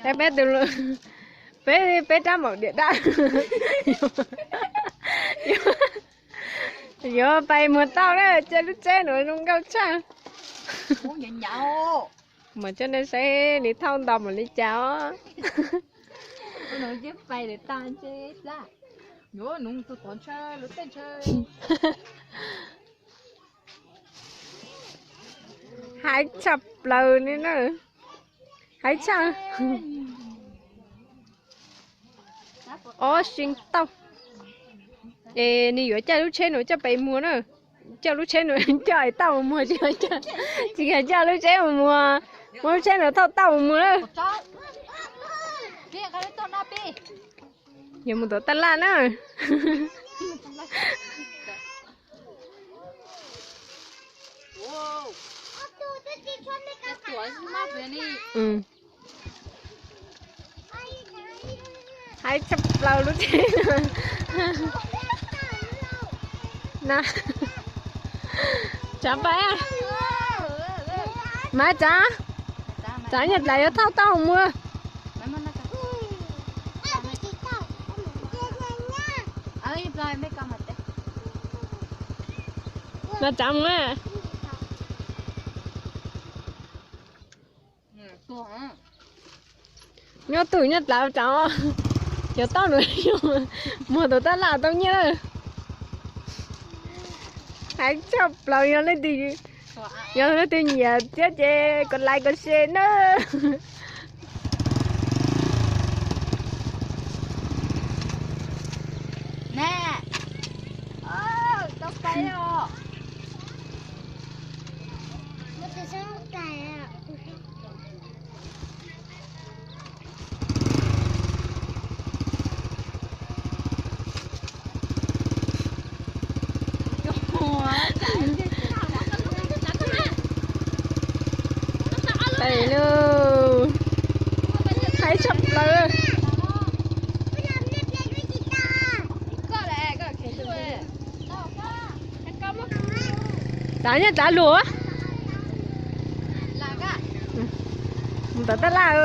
Peb, peb tus, peb, peb rab maum diam daj. Yuav pais muag tauj na, caij lub tsheb nuav zoo nkauj tshaj. Mas coj nej saib nws thauj ntau npaum li cas os. Hais tshaj plaws li na. Hais tshaj. Ob sib tauj. Es nws yuav caij lub tsheb nuav coj pem muag na. Coj lub tsheb nuav coj es tauj mus muag, tsis yog coj lub tsheb mus muag, muab lub tsheb nuav thauj tauj mus muag na. Yog mus tom taj laj na. Hais tshaj plaws lub tsheb. Tsav pais, mas tsav, tsav nyuag dlaim yuav thauj tauj mus muag. Mas tsav mus. Nyob twj nyob dlav tsav, cov tauj nuav muag tom taj laj tau nyiaj lawm. Hais tshaj plaws, yog leej twg, yog leej twg nyiam thiab ces kov like kov share nawb. Pais lauj. Hais tshaj plaws. Tsav nyob tsav luag. Mus tom taj laj.